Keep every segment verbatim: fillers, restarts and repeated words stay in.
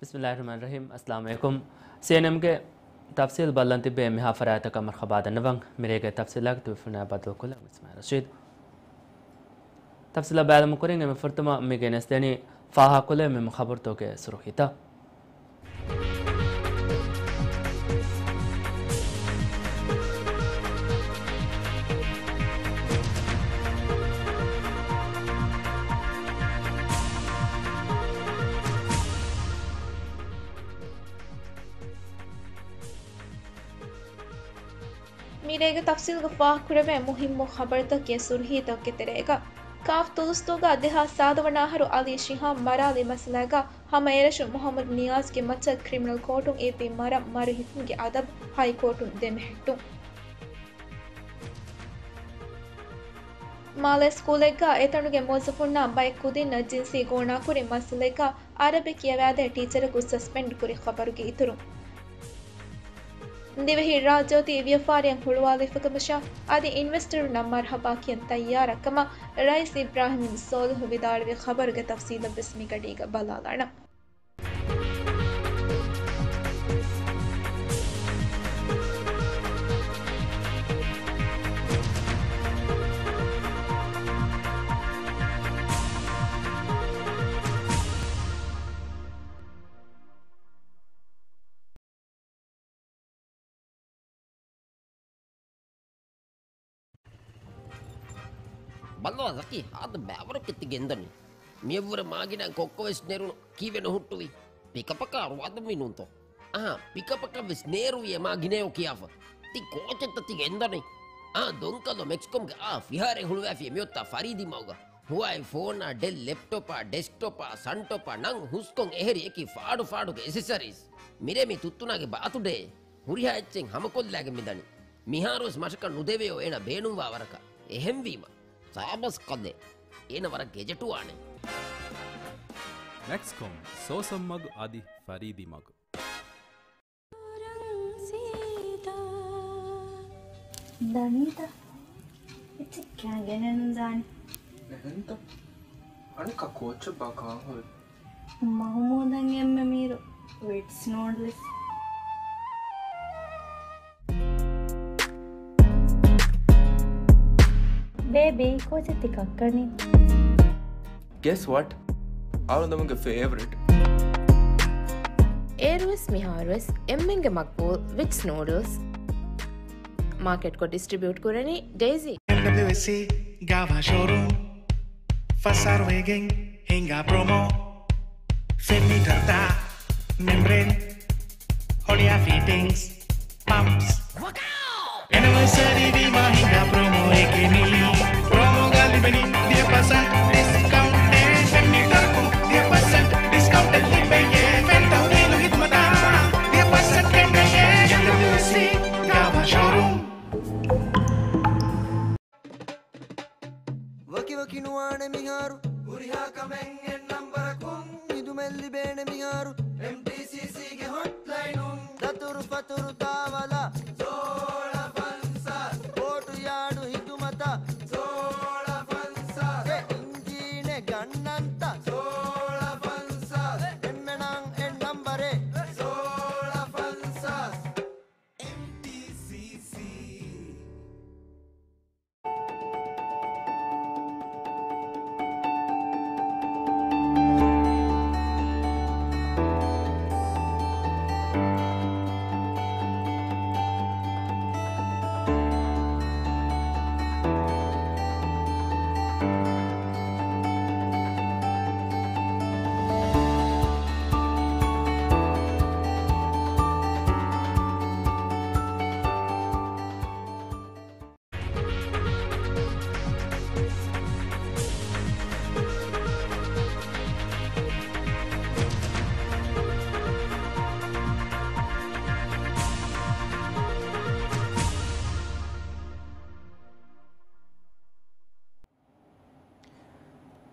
ބިސްމިއްލާހިއްރަޙްމާނިއްރަޙީމް. އައްސަލާމު ޢަލައިކުމް. ސީއެންއެމްގެ ތަފްސީލް ބައްލަން ތިއްބެވި މިހާ ފަރާތަކަށް މަރުޙަބާ ދަންނަވަން. މިރޭގެ ތަފްސީލާގެ ތެލެފޯނާ ބައްދަލުކޮށްލަން އިސްމާޢީލް ރަޝީދު. ތަފްސީލަށް ބައިލަމުން ކުރިން އެންމެ ފުރަތަމަ މި ގެނެސްދެނީ ފާހަގަކޮށްލެވޭ މި ޚަބަރުތަކުގެ ސުރުޚީތައް. މިރޭގެ ތަފްސީލްގަ ފާހަގަކުރެވޭ މުހިއްމު ޚަބަރުތަކުގެ ސުރުޚީތަކުގެ ތެރޭގަ، ކާފް ތުލުސްތޫގަ ދެހާސް ސާދަ ވަނަ އަހަރު އަލީ ޝިހާމް މަރާލި މައްސަލައިގަ ހަމައެރަށު މުޙައްމަދު ނިޔާޒްގެ މައްޗަށް ކްރިމިނަލް ކޯޓުން އެއްވި މަރަށް މަރު ހިފުމުގެ އަދަބު ހައިކޯޓުން ދެމެހެއްޓުން. މާލޭ ސްކޫލެއްގަ އެތަނުގެ މުވައްޒަފުންނާ ބައެއް ކުދިންނަށް ޖިންސީ ގޯނާކުރި މައްސަލައެއްގަ އަރަބި ކިޔަވާދޭ ޓީޗަރަކު ސަސްޕެންޑް ކުރި ޚަބަރުގެ އިތުރުން، ދިވެހި ރާއްޖެ އޮތީ ވިޔަފާރިއަށް ހުޅުވާލެވިފަ ކަމަށާ، އަދި އިންވެސްޓަރުންނަށް މަރުޙަބާ ކިޔަން ތައްޔާރަށް ކަމަށް ރައީސް އިބްރާހިމް ސޯލިހު ވިދާޅުވި ޚަބަރުގެ ތަފްސީލަށް ވެސް މި ގަޑީގަ ބަލާލާނަން. ބައްލަވާ ޒަކީ، ހާދަ ބައިވަރަކަށް ތި ގެންދަނީ. މިއަށްވުރެ މާގިނަ ކޮއްކޮ ވެސް ނެރުނު، ކީއްވެ ނުހުއްޓުވީ؟ ޕިކަޕަކާ ރުވާދަންވީ ނޫންތޯ؟ އަހާ، ޕިކަޕަކަށް ވެސް ނޭރުވި އެ މާ ގިނައޯ ކިޔާފަ. ތި ކޯޗެއްތަ ތި ގެންދަނީ؟ އާ، ދޮންކަލޯ މެކްސްކޮމްގެ އާ ފިހާރައެއް ހުޅުވާފި މިއޮތާ ފަރީދީ މަގުގަ. ހުވާއި ފޯނާ، ޑެލް ލެޕްޓޮޕާ، ޑެސްކްޓޮޕާ، ސަންޓޮޕާ ނަން ހުސްކޮން އެހެރި އެކި ފާޑު ފާޑުގެ އެސެސަރީސް. މިރޭ މި ތުއްތުނާގެ ބާތުޑޭ. ހުރިހާ އެއްޗެއް ހަމަކޮށްލާގެން މިދަނީ. މިހާރުވެސް މަށަކަށް ނުދެވެޔޯ އޭނަ ބޭނުންވާ ވަރަކަށް. އެހެންވީމަ، ސާބަސް ކަލޭ. އޭނަ ވަރަށް ގެޖެޓުވާނެ. މެކްސްކޮމް، ސޯސަން މަގު އަދި ފަރީދީ މަގު. ދަނީތަ؟ އެއްޗެއް ކާން ގެނެއްނު ދާނެ. އެހެންތަ؟ އަނެއްކާ ކޯޗެއް ބާ ކާން ހުރި؟ މަހުމޫދަށް އެންމެ މީރު ވިޓްސް ނޫޑްލްސް. ބޭބީ، ކޯޗެއް ތި ކައްކަނީ؟ Guess what? އަޅުގަނޑުމެންގެ ފޭވަރިޓް. އޭރުވެސް މިހާރުވެސް އެންމެންގެ މަގްބޫލް ވިޓްސް ނޫޑްލްސް. މާކެޓްކޮށް ޑިސްޓްރިބިއުޓް ކުރަނީ ޑެއިޒީ. އެމްޑަބްލިއުއެސްސީ ގާވާ ޝޯރޫމް. ފަސް އަހަރު ވެގެން ހިނގާ ޕްރޮމޯ. ފެން މީޓަރުތައް، މެމްބްރޭން، ހޮޅިއާ ފިޓިންގްސް، ޕަމްޕްސް. އެނިވަރސަރީ ވީމާ ހިނގާ ޕްރޮމޯއެކޭ މީ. ޕްރޮމޯގަ ލިބެނީ ދިހަ ޕަސެންޓް ޑިސްކައުންޓެއް. ފެން މީޓަރަކުން ދިހަ ޕަސެންޓް ޑިސްކައުންޓެއް ލިބެޔޭ. ފެން ތަހުލީލު ހިދުމަތާ ދިހަ ޕަސެންޓް ކެނޑެޔޭ. އެމްޑަބްލިއުއެސްސީ ގާވާ ޝޯރޫމް. ވަކިވަކި ނުވާނެ މިހާރު. ހުރިހާ ކަމެއް އެއް ނަންބަރަކުން. ހިދުމަތް ލިބޭނެ މިހާރު. އެމްޓީސީސީގެ ހޮޓްލައިނުން. ދަތުރު ފަތުރު ދާވަލަށް. ސޯޅަ ފަންސާސް. ބޯޓު ޔާޑު ހިދުމަތަށް. ސޯޅަ ފަންސާސް. އެ އިންޖީނެއް ގަންނަންތަ؟ ސޯޅަ ފަންސާސް. އެންމެނަށް އެއް ނަންބަރެއް. ސޯޅަ ފަންސާސް. އެމްޓީސީސީ.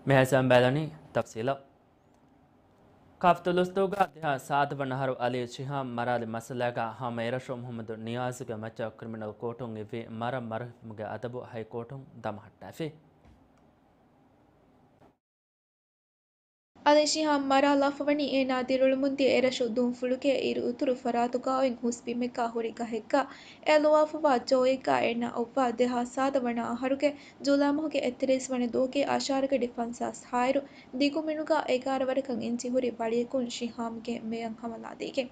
މިހާރު ބައިލަނީ ތަފްސީލަށް. ކާފް ތުލުސްތޫގަ ދެހާސް ސާދަ ވަނަ އަހަރު އަލީ ޝިހާމް މަރާލި މައްސަލާގަ ހަމައެރަށު މުހައްމަދު ނިޔާޒުގެ މައްޗަށް ކްރިމިނަލް ކޯޓުން އިއްވި މަރަށް މަރުހިފުމުގެ އަދަބު ހައިކޯޓުން ދަމަހައްޓާފި. އަލީ ޝިހާމް މަރާލާފަވަނީ އޭނާ ދިރިއުޅެމުންދިޔަ އެރަށު ދޫންފުޅުގެ އިރުއުތުރު ފަރާތުގައި އޮތް ހުސްބިމެއްގަ ހުރި ގަހެއްގަ. އެ ލުވާފަވާ ޖޯއެއްގަ އޭނާ އޮއްވާ ދެހާސް ސާދަ ވަނަ އަހަރުގެ ޖުލައި މަހުގެ އެއްތިރީސް ވަނަ ދުވަހުގެ އަށާރަ ގަޑި ފަންސާސް ހާއިރު ދިގު މިނުގަ އެގާރަ ވަރަކަށް އިންޗި ހުރި ވަޅިއަކުން ޝިހާމްގެ މެޔަށް ހަމަލާދީގެން.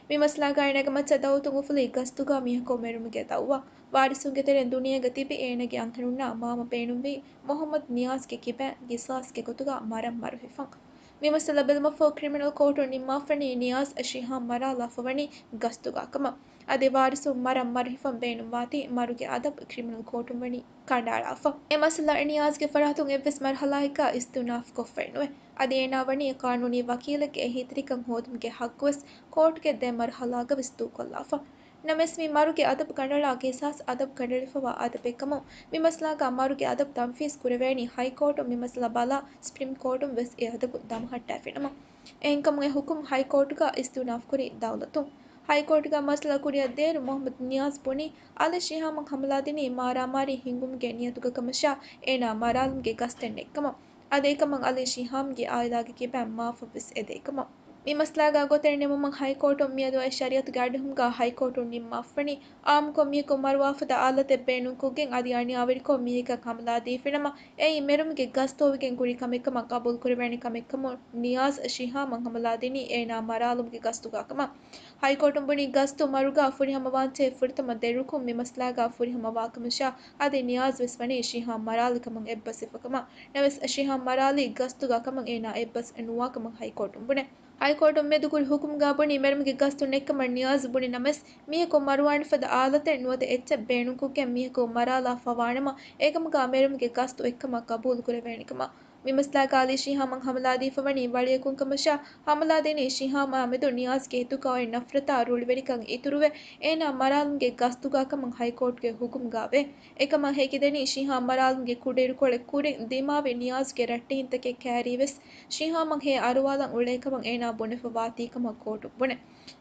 މި މައްސަލާގަ އޭނާގެ މައްޗަށް ދައުލަތުން އުފުލި ގަސްތުގަ މީހަކު މެރުމުގެ ދައުވާ. ވާރިސުންގެ ތެރެއިން ދުނިޔޭގަ ތިބި އޭނާގެ އަންހެނުންނާ މާމަ ބޭނުންވީ މުހައްމަދު ނިޔާޒްގެ ކިބައިން ގިސާސްގެ ގޮތުގަ މަރަށް މަރުހިފަން. މި މައްސަލަ ބެލުމަށްފަހު ކްރިމިނަލް ކޯޓުން ނިންމާފަނީ ނިޔާޒް ޝިހާމް މަރާލާފަވަނީ ގަސްތުގަ ކަމަށް. އަދި ވާރިސުން މަރަށް މަރުހިފަން ބޭނުންވާތީ މަރުގެ އަދަބު ކްރިމިނަލް ކޯޓުން ވަނީ ކަނޑައަޅާފަ. އެ މައްސަލަ ނިޔާޒްގެ ފަރާތުން އެއްވެސް މަރުހަލާއެއްގަ އިސްތިއުނާފް ކޮށްފައެއް ނުވޭ. އަދި އޭނާ ވަނީ ޤާނޫނީ ވަކީލެއްގެ އެހީތެރިކަން ހޯދުމުގެ ހައްގުވެސް ކޯޓުގެ ދެ މަރުހަލާގަ ވެސް ދޫކޮށްލާފަ. ނަމަވެސް މި މަރުގެ އަދަބު ކަނޑައަޅާ ގިސާސް އަދަބު ކަނޑައެޅިފަވާ އަދަބެއްކަމުން މި މައްސަލާގަ މަރުގެ އަދަބު ތަންފީޒް ކުރެވޭނީ ހައިކޯޓުން މި މައްސަލަ ބަލާ ސްޕްރީމް ކޯޓުން ވެސް އެ އަދަބު ދަމަހައްޓައިފިނަމަ. އެހެންކަމުން އެ ހުކުމް ހައިކޯޓުގަ އިސްތިއުނާފް ކުރީ ދައުލަތުން. ހައިކޯޓުގަ މައްސަލަ ކުރިއަށް ދޭއިރު މުހައްމަދު ނިޔާޒް ބުނީ އަލީ ޝިހާމަށް ހަމަލާދިނީ މާރާމާރީ ހިންގުމުގެ ނިޔަތުގަ ކަމަށާ އޭނާ މަރާލުމުގެ ގަސްތެއް ނެތްކަމަށް. އަދި އެކަމަށް އަލީ ޝިހާމްގެ އާއިލާގެ ކިބައިން މާފަށް ވެސް އެދޭކަމަށް. މި މައްސަލާގަ ގޮތެއް ނިމުމަށް ހައިކޯޓުން މިއަދު އޮތް ޝަރީއަތުގެ އަޑުއެހުމުގަ ހައިކޯޓުން ނިންމާފަވަނީ އާއްމުކޮށް މީހަކު މަރުވާ ފަދަ އާލަތެއް ބޭނުންކޮށްގެން އަދި އަނިޔާވެރިކޮށް މީހަކަށް ހަމަލާދީފިނަމަ އެއީ މެރުމުގެ ގަސްތުވެގެން ކުރި ކަމެއްކަމަށް ގަބޫލުކުރެވޭނެ ކަމެއްކަމުން ނިޔާޒް ޝިހާމަށް ހަމަލާދިނީ އޭނާ މަރާލުމުގެ ގަސްތުގަ ކަމަށް. ހައިކޯޓުން ބުނީ ގަސްތު މަރުގަ ފުރިހަމަވާންޖެހޭ ފުރަތަމަ ދެ ރުކުން މި މައްސަލާގަ ފުރިހަމަވާކަމަށާ އަދި ނިޔާޒް ވެސް ވަނީ ޝިހާމް މަރާލި ކަމަށް އެއްބަސްވިފަ ކަމަށް. ނަމަވެސް ޝިހާމް މަރާލީ ގަސްތުގަ ކަމަށް އޭނާ އެއްބަސް ނުވާ ކަމަށް ހައިކޯޓުން ބުނޭ. ހައިކޯޓުން މިއަދު ކުރި ހުކުމުގަ ބުނީ މެރުމުގެ ގަސްތު ނެތްކަމަށް ނިޔާޒް ބުނި ނަމަވެސް މީހަކު މަރުވާނެ ފަދަ އާލަތެއް ނުވަތަ އެއްޗެއް ބޭނުންކޮށްގެން މީހަކު މަރާލާފަވާނަމަ އެކަމުގަ މެރުމުގެ ގަސްތު އެއްކަމަށް ގަބޫލުކުރެވޭނެ ކަމަށް. މި މައްސަލާގަ އަލީ ޝިހާމަށް ހަމަލާދީފަވަނީ ވަޅިއަކުން ކަމަށާ ހަމަލާދިނީ ޝިހާމާ މެދު ނިޔާޒްގެ ހިތުގައި ނަފްރަތާ ރުޅިވެރިކަން އިތުރުވެ އޭނާ މަރާލުމުގެ ގަސްތުގަ ކަމަށް ހައިކޯޓުގެ ހުކުމުގައެވެ. އެކަމަށް ހެކިދެނީ ޝިހާމް މަރާލުމުގެ ކުޑައިރުކޮޅެއް ކުރިން ދިމާވި ނިޔާޒްގެ ރައްޓެހިންތަކެއް ކައިރީވެސް ޝިހާމަށް ހޭ އަރުވާލަން އުޅޭކަމަށް އޭނާ ބުނެފަވާތީކަމަށް ކޯޓުން ބުނެ.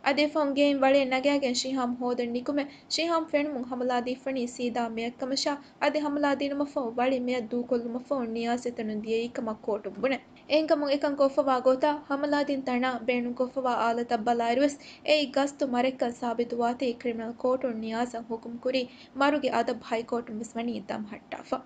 އަދި އެފަހުން ގެއިން ވަޅެއް ނަގާގެން ޝިހާމް ހޯދަން ނިކުމެ، ޝިހާމް ފެނުމުން ހަމަލާދީފަނީ ސީދާ މެޔަށްކަމަށާ އަދި ހަމަލާދިނުމަށްފަހު ވަޅި މެޔަށް ދޫކޮށްލުމަށްފަހު ނިޔާޒް އެތަނުން ދިޔައީކަމަށް ކޯޓުން ބުނެ. އެހެންކަމުން އެކަން ކޮށްފަވާ ގޮތާ ހަމަލާދިން ތަނާ ބޭނުންކޮށްފަވާ އާލަތަށް ބަލާއިރުވެސް އެއީ ގަސްތު މަރެއްކަން ސާބިތުވާތީ ކްރިމިނަލް ކޯޓުން ނިޔާޒަށް ހުކުމްކުރީ މަރުގެ އަދަބު ހައިކޯޓުން ވެސް ވަނީ ދަމަހައްޓާފަ.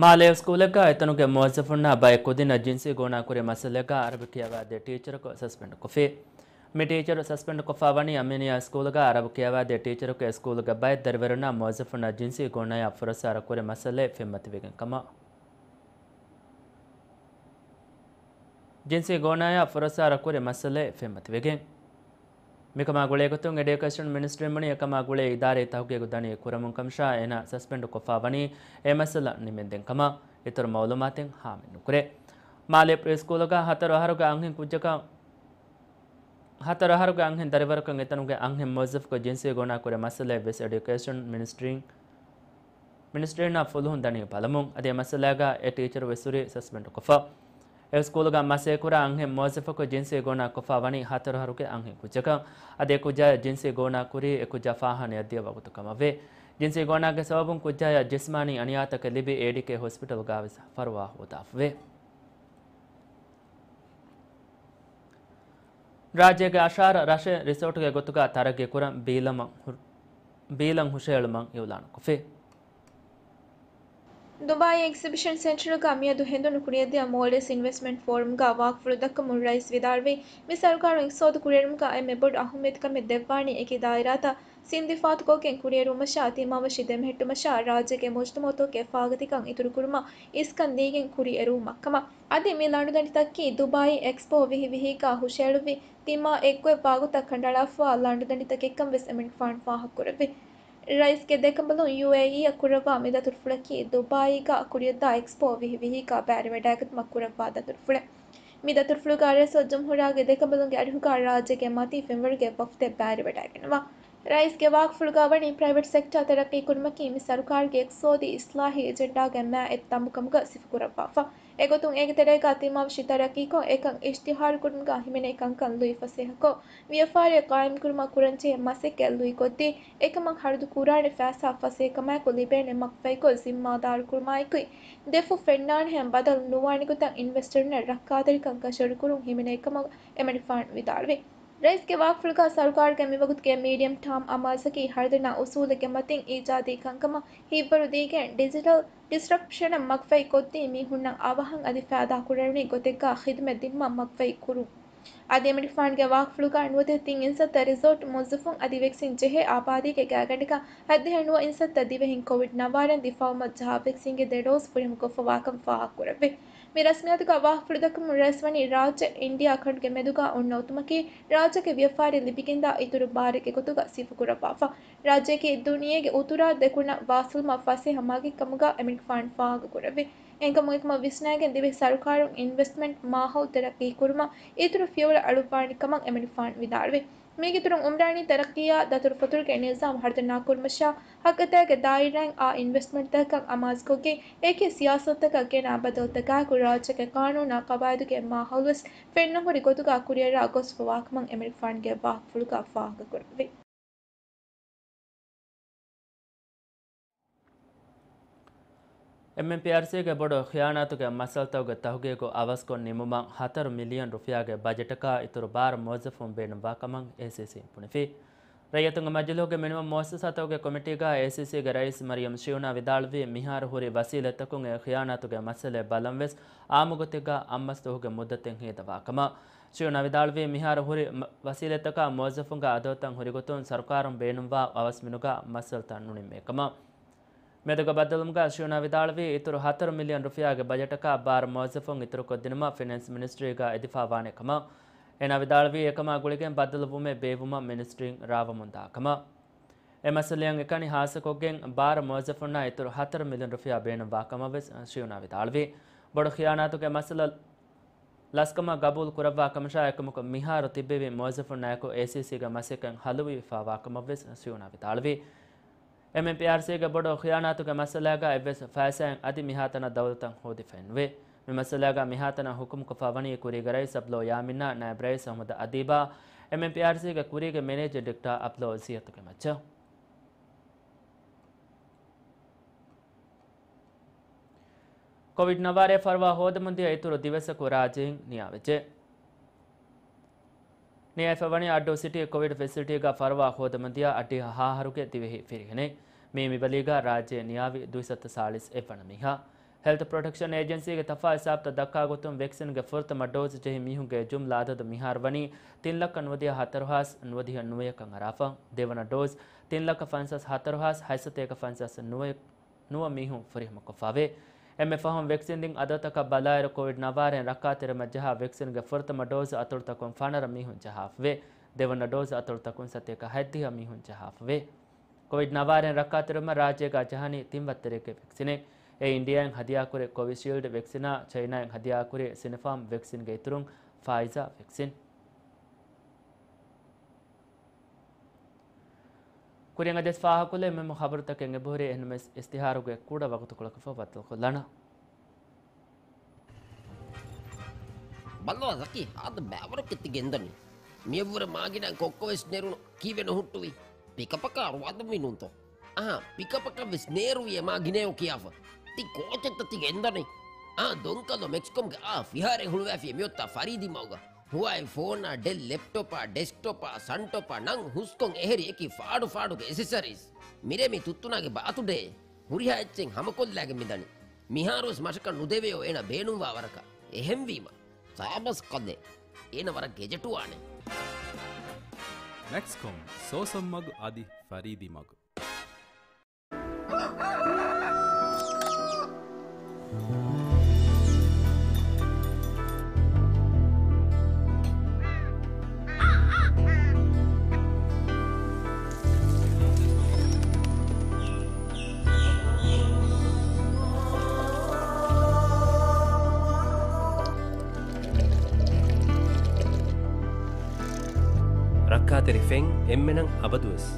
މާލޭ ސްކޫލެއްގަ އެތަނުގެ މުވައްޒަފުންނާ ބައެއް ކުދިންނަށް ޖިންސީ ގޯނާކުރި މައްސަލައެއްގަ އަރަބި ކިޔަވާދޭ ޓީޗަރަކު ސަސްޕެންޑް ކޮށްފި. މި ޓީޗަރު ސަސްޕެންޑް ކޮށްފަ ވަނީ އަމީނިއްޔާ ސްކޫލުގަ އަރަބި ކިޔަވާދޭ ޓީޗަރަކު އެ ސްކޫލުގެ ބައެއް ދަރިވަރުންނާ މުވައްޒަފުންނަށް ޖިންސީ ގޯނާޔާ ފުރައްސާރަ ކުރި މައްސަލައެއް ފެންމަތިވެގެން ކަމަށް. ޖިންސީ ގޯނާޔާ ފުރައްސާރަ ކުރި މައްސަލައެއް ފެންމަތިވެގެން. މިކަމާ ގުޅޭގޮތުން އެޑިއުކޭޝަން މިނިސްޓްރީން ބުނީ އެކަމާ ގުޅޭ އިދާރީ ތަހުގީގު ދަނީ ކުރަމުން ކަމަށާ އޭނާ ސަސްޕެންޑް ކޮށްފަ ވަނީ އެ މައްސަލަ ނިމެންދެން ކަމަށް. އިތުރު މައުލޫމާތެއް ހާމައެއް ނުކުރޭ. މާލޭ ޕްރީ ސްކޫލުގަ ހަތަރު އަހަރުގެ އަންހެން ކުއްޖަކަށް ހަތަރު އަހަރުގެ އަންހެން ދަރިވަރަކަށް އެތަނުގެ އަންހެން މުވައްޒަފަކު ޖިންސީ ގޯނާކުރި މައްސަލައެއް ވެސް އެޑިއުކޭޝަން މިނިސްޓްރީން، މިނިސްޓްރީންނާ ފުލުހުން ދަނީ ބަލަމުން. އަދި އެ މައްސަލާގަ އެ ޓީޗަރު ވެސް ހުރީ ސަސްޕެންޑް ކޮށްފަ. އެ ސްކޫލުގަ މަސޭކުރާ އަންހެން މުވައްޒަފަކު ޖިންސީ ގޯނާ ކޮށްފަ ވަނީ ހަތަރު އަހަރުގެ އަންހެން ކުއްޖަކަށް. އަދި އެ ކުއްޖާޔަށް ޖިންސީ ގޯނާ ކުރީ އެ ކުއްޖާ ފާހާނަޔަށް ދިޔަ ވަގުތު ކަމަށްވޭ. ޖިންސީ ގޯނާގެ ސަބަބުން ކުއްޖާޔަށް ޖިސްމާނީ އަނިޔާތަކެއް ލިބި އޭޑީކޭ ހޮސްޕިޓަލްގަ ވެސް ފަރުވާ ހޯދާފަވޭ. ރާއްޖޭގެ އަށާރަ ރަށެއް ރިސޯޓުގެ ގޮތުގަ ތަރައްގީ ކުރަން ބީލަމަށް ހު-، ބީލަން ހުށައެޅުމަށް އިއުލާނުކޮށްފި. ދުބާއީ އެގްޒިބިޝަން ސެންޓަރުގަ މިއަދު ހެނދުނު ކުރިއަށްދިޔަ މޯލްޑިވްސް އިންވެސްޓްމަންޓް ފޯރަމްގަ ވާހަކަފުޅު ދައްކަމުން ރައީސް ވިދާޅުވީ، މި ސަރުކާރުން އިޤްތިޞާދު ކުރިއެރުމުގަ އެންމެ ބޮޑު އަހައްމިއްޔަތުކަމެއް ދެއްވާނީ އެކި ދާއިރާތައް ސިންދިފާތުކޮށްގެން ކުރިއެރުވުމަށާ ތިމާ ވަށި ދެމެހެއްޓުމަށާ ރާއްޖޭގެ މުޖްތަމަޢުތަކުގެ ފާގަތިކަން އިތުރުކުރުމަށް އިސްކަން ދީގެން ކުރިއެރުވުމަށްކަމަށް. އަދި މި ލަނޑުދަނޑިތަކަކީ ދުބާއީ އެކްސްޕޯ ވިހި ވިހީގަ ހުށައެޅުއްވި ތިމާ އެއްގޮތް ވާގޮތަށް ކަނޑައަޅާފަވާ ލަނޑުދަނޑިތަކެއްކަން ވެސް އެމަނިކުފާނު ފާހަގަކުރެއްވި. ރައީސްގެ ދެކަނބަލުން ޔޫއޭއީއަށް ކުރައްވާ މި ދަތުރުފުޅަކީ ދުބާއީގަ ކުރިއަށްދާ އެކްސްޕޯ ވިހި ވިހީގަ ބައިވެރިވެޑައިގަތުމަށް ކުރައްވާ ދަތުރުފުޅެއް. މި ދަތުރުފުޅުގަ ރައީސުލްޖުމްހޫރިއްޔާގެ ދެކަނބަލުންގެ އަރިހުގަ ރާއްޖޭގެ މަތީ ފެންވަރުގެ ވަފްދެއް ބައިވެރިވެޑައިގަންނަވާ. ރައީސްގެ ވާހަކަފުޅުގަ ވަނީ ޕްރައިވެޓް ސެކްޓާ ތަރައްޤީ ކުރުމަކީ މި ސަރުކާރުގެ އިޤްތިޞާދީ އިޞްލާޙީ އެޖެންޑާގެ މާތް އެއް ތަނބުކަމުގަ ސިފަކުރައްވާފަ. އެގޮތުން އޭގެ ތެރޭގަ ތިމާވެށި ތަރައްޤީކޮށް، އެކަން އިޝްތިހާރުކުރުމުގަ ހިމެނޭ ކަންކަން ލުއި ފަސޭހަކޮށް، ވިޔަފާރި ޤާއިމްކުރުމަށް ކުރަންޖެހޭ މަސައްކަތް ލުއިކޮށްދީ، އެކަމަށް ހަރަދު ކުރާނެ ފައިސާ ފަސޭހަކަމާއެކު ލިބޭނެ މަގުފަހިކޮށް ޒިންމާދާރުކުރުމާއެކު، ދެފުށް ފެންނާނެހެން ބަދަލު ނުވާނެ ގޮތަށް އިންވެސްޓަރުންނަށް ރައްކާތެރިކަން ކަށަވަރުކުރުން ހިމެނޭ ކަމަށް އެމަނިފާން ވިދާޅުވި. ރައީސްގެ ވާހަކަފުޅުގަ ސަރުކާރުގެ މިވަގުތުގެ މީޑިއަމް ޓާމް އަމާޒަކީ ހަރުދަނާ އުސޫލެއްގެ މަތިން އީޖާދީ ކަންކަމަށް ހިތްވަރު ދީގެން ޑިޖިޓަލް ޑިސްރަޕްޝަނަށް މަގުފަހި ކޮށްދީ މީހުންނަށް އަވަހަށް އަދި ފައިދާ ކުރެވުނީ ގޮތެއްގަ ޚިދުމަތް ދިނުމަށް މަގުފަހި ކުރުން. އަދި އެމަނިފާންގެ ވާހަކަފުޅުގަ ނުވަދިހަ ތިން އިންސައްތަ ރިސޯޓް މުވައްޒަފުން އަދި ވެކްސިން ޖެހޭ އާބާދީގެ ގާގަނޑަކަށް ހައްދިހަ ނުވަ އިންސައްތަ ދިވެހިން ކޮވިޑް ނަވާރައިން ދިފާއުވުމަށް ޖަހާ ވެކްސިންގެ ދެ ޑޯޒް ފުރިހަމަކޮށްފަވާކަން ފާހަގަކުރެއްވި. މި ރަސްމިއްޔާތުގަ ވާހަކަފުޅު ދައްކަމުން ރައީސް ވަނީ ރާއްޖެ އިންޑިއާ ކަނޑުގެ މެދުގަ އޮންނަ އުތުމަކީ ރާއްޖޭގެ ވިޔަފާރި ލިބިގެންދާ އިތުރު ބާރެއްގެ ގޮތުގަ ސިފަކުރައްވާފަ. ރާއްޖެއަކީ ދުނިޔޭގެ އުތުރާ ދެކުނަށް ވާސިލުމަށް ފަސޭހަ މަގެއް ކަމުގަ އެމަނިކުފާނު ފާހަގަކުރެއްވި. އެހެންކަމުން އެކަމަށް ވިސްނައިގެން ދިވެހި ސަރުކާރުން އިންވެސްޓްމަންޓް މާހައުލު ތަރައްޤީ ކުރުމަށް އިތުރު ފިޔަވަޅު އަޅުއްވާނެ ކަމަށް އެމަނިކުފާނު ވިދާޅުވި. މީގެ އިތުރުން އުމްރާނީ ތަރައްޤީއާ ދަތުރުފަތުރުގެ ނިޒާމް ހަރުދަނާކުރުމަށާ، ހައްގުތަކުގެ ދާއިރާއިން އާ އިންވެސްޓްމަންޓްތަކަކަށް އަމާޒުކޮށްގެން، އެކި ސިޔާސަތުތަކަށް ގެނާ ބަދަލުތަކާއެކު ރާއްޖޭގެ ޤާނޫނާ ޤަވާއިދުގެ މާހައުލުވެސް ފެންނަންހުރި ގޮތުގަ ކުރިއަރާ ގޮސްފަވާކަމަށް އެމަނިކުފާނުގެ ވާހަކަފުޅުގަ ފާހަގަކުރެއްވި. އެމްއެމްޕީއާރްސީގެ ބޮޑު ޚިޔާނާތުގެ މައްސަލަތަކުގެ ތަހުގީގު އަވަސްކޮށް ނިމުމަށް ހަތަރު މިލިއަން ރުފިޔާގެ ބަޖެޓަކާ އިތުރު ބާރަ މުވައްޒަފުން ބޭނުންވާކަމަށް އޭސީސީން ބުނެފި. ރައްޔިތުންގެ މަޖިލީހުގެ މިނިވަން މުއައްސަސާތަކުގެ ކޮމިޓީގަ އޭސީސީގެ ރައީސް މަރިޔަމް ޝިޔުނާ ވިދާޅުވީ، މިހާރު ހުރި ވަސީލަތްތަކުން އެ ޚިޔާނާތުގެ މައްސަލައެއް ބަލަން ވެސް އާއްމު ގޮތެއްގަ އަށްމަސް ދުވަހުގެ މުއްދަތެއް ހޭދަވާކަމަށް. ޝިޔުނާ ވިދާޅުވީ، މިހާރު ހުރި މަ-، ވަސީލަތްތަކާ މުވައްޒަފުންގެ އަދަދުތައް ހުރިގޮތުން ސަރުކާރުން ބޭނުންވާ އަވަސްމިނުގަ މައްސަލަތައް ނުނިންމޭ ކަމަށް. މިއަދުގެ ބައްދަލުވުމުގަ ޝިޔުނާ ވިދާޅުވީ، އިތުރު ހަތަރު މިލިއަން ރުފިޔާގެ ބަޖެޓަކާ ބާރަ މުވައްޒަފުން އިތުރުކޮށްދިނުމަށް ފިނޭންސް މިނިސްޓްރީގަ އެދިފާވާނެ ކަމަށް. އޭނާ ވިދާޅުވީ، އެކަމާ ގުޅިގެން ބައްދަލުވުމެއް ބޭއްވުމަށް މިނިސްޓްރީން ރާވަމުންދާ ކަމަށް. އެ މައްސަލައަށް އެކަނި ހާއްސަކޮށްގެން ބާރަ މުވައްޒަފުންނާ އިތުރު ހަތަރު މިލިއަން ރުފިޔާ ބޭނުންވާ ކަމަށް ވެސް ޝިޔުނާ ވިދާޅުވީ. ބޮޑު ޚިޔާނާތުގެ މައްސަލަ ލަސްކަމަށް ގަބޫލު ކުރައްވާ ކަމަށާ އެކަމަކު މިހާރު ތިއްބެވި މުވައްޒަފުންނާއެކު އޭސީސީގެ މަސައްކަތް ހަލުވިވެފާވާ ކަމަށް ވެސް ޝިޔުނާ ވިދާޅުވީ. އެމްއެމްޕީއާރްސީގެ ބޮޑު ޚިޔާނާތުގެ މައްސަލާގަ އެއްވެސް ފައިސާއެއް އަދި މިހާތަނަށް ދައުލަތަށް ހޯދިފައެއް ނުވޭ. މި މައްސަލާގަ މިހާތަނަށް ހުކުމްކޮށްފަ ވަނީ ކުރީގެ ރައީސް އަބްލޯ ޔާމީންއާ ނާއިބް ރައީސް އަޙްމަދު އަދީބާ، އެމްއެމްޕީއާރްސީގެ ކުރީގެ މެނޭޖިން ޑިރެކްޓާ އަބްލޯ އިއްޒަތުގެ މައްޗަށް. ކޮވިޑް ނަވާރައި ފަރުވާ ހޯދަމުންދިޔަ އިތުރު ދިވެއްސަކު ރާއްޖެއިން ނިޔާވެއްޖެ. ނިޔައިފަ ވަނީ އައްޑޫ ސިޓީ ކޮވިޑް ފެސިލިޓީގަ ފަރުވާ ހޯދަމުންދިޔަ އަށްޑިހަ ހަ އަހަރުގެ ދިވެހި ފިރިހެނެއް. މި މިބަލީގަ ރާއްޖެ ނިޔާވި ދުއިސައްތަ ސާޅީސް އެއްވަނަ މީހާ. ހެލްތު ޕްރޮޓެކްޝަން އޭޖެންސީގެ ތަފާ ހިސާބުތައް ދައްކާ ގޮތުން ވެކްސިންގެ ފުރަތަމަ ޑޯޒް ޖެހި މީހުންގެ ޖުމްލަ އަދަދު މިހާރު ވަނީ ތިން ލައްކަ ނުވަދިހަ ހަތަރު ހާސް ނުވަދިހަ ނުވަޔަކަށް އަރާފަ. ދެވަނަ ޑޯޒް ތިން ލައްކަ ފަންސާސް ހަތަރު ހާސް ހަތްސަތޭކަ ފަންސާސް ނުވަ ނުވަ މީހުން ފުރިހަމަކޮށްފަވޭ. އެންމެ ފަހުން ވެކްސިން ދިން އަދަދުތަކަށް ބަލާއިރު، ކޮވިޑް ނަވާރައިން ރައްކާތެރިވުމަށް ޖަހާ ވެކްސިންގެ ފުރަތަމަ ޑޯޒް އަތޮޅުތަކުން ފަނަރަ މީހުން ޖަހާފަވޭ. ދެވަނަ ޑޯޒް އަތޮޅުތަކުން ސަތޭކަ ހަތްދިހަ މީހުން ޖަހާފަވޭ. ކޮވިޑް ނަވާރައިން ރައްކާތެރިވުމަށް ރާއްޖޭގަ ޖަހަނީ ތިން ވައްތަރެއްގެ ވެކްސިނެއް. އެ އިންޑިއާއިން ހަދިޔާކުރި ކޮވިޝީލްޑް ވެކްސިނާ، ޗައިނާއިން ހަދިޔާކުރި ސިނޮފާމް ވެކްސިންގެ އިތުރުން ފާއިޒާ ވެކްސިން. ކުރިން އަދިވެސް ފާހަގަކޮށްލެވޭ މުހިއްމު ޚަބަރުތަކެއް އެބަހުރި، އެހެންނަމަވެސް އިސްތިހާރުގެ ކުޑަ ވަގުތުކޮޅަކަށްފަހު ބައްދަލުކޮށްލާނަން. ބައްލަވާ ޒަކީ، ހާދަ ބައިވަރު ކެތިގެންދަނީ. މިއަށްވުރެ މާގިނަ ކޮއްކޮވެސް ނެރުނު ކީއްވެ ނުހުއްޓުވީ؟ ޕިކަޕަކާ ރުވާދުންވީ ނޫންތޯ؟ އާ، ޕިކަޕަކަށްވެސް ނޭރުވި އެ މާގިނަޔޯ ކިޔާފަ. ތި ކޯޗެއްތަ ތި ގެންދަނީ؟ އާ، ދޮންކަލޯ މެކްސްކޮމްގެ އާ ފިހާރައެއް ހުޅުވައިފި މިއޮތާ ފަރީދީ މަގުގަ. ހުވާއި ފޯނާ، ޑެލް ލެޕްޓޮޕާ، ޑެސްކްޓޮޕާ، ސަންޓޮޕާ ނަން ހުސްކޮން އެހެރި އެކި ފާޑު ފާޑުގެ އެސެސަރީސް. މިރޭ މި ތުއްތުނާގެ ބާތުޑޭ ހުރިހާ އެއްޗެއް ހަމަކޮށްލާގެން މިދަނީ. މިހާރުވެސް މަށަކަށް ނުދެވެޔޯ އޭނަ ބޭނުންވާ ވަރަކަށް. އެހެންވީމަ، ސާބަސް ކަލޭ. އޭނަ ވަރަށް ގެޖެޓުވާނެ. މެކްސްކޮމް، ސޯސަން މަގު އަދި ފަރީދީ މަގު. ރައްކާތެރި ފެން އެންމެނަށް އަބަދުވެސް.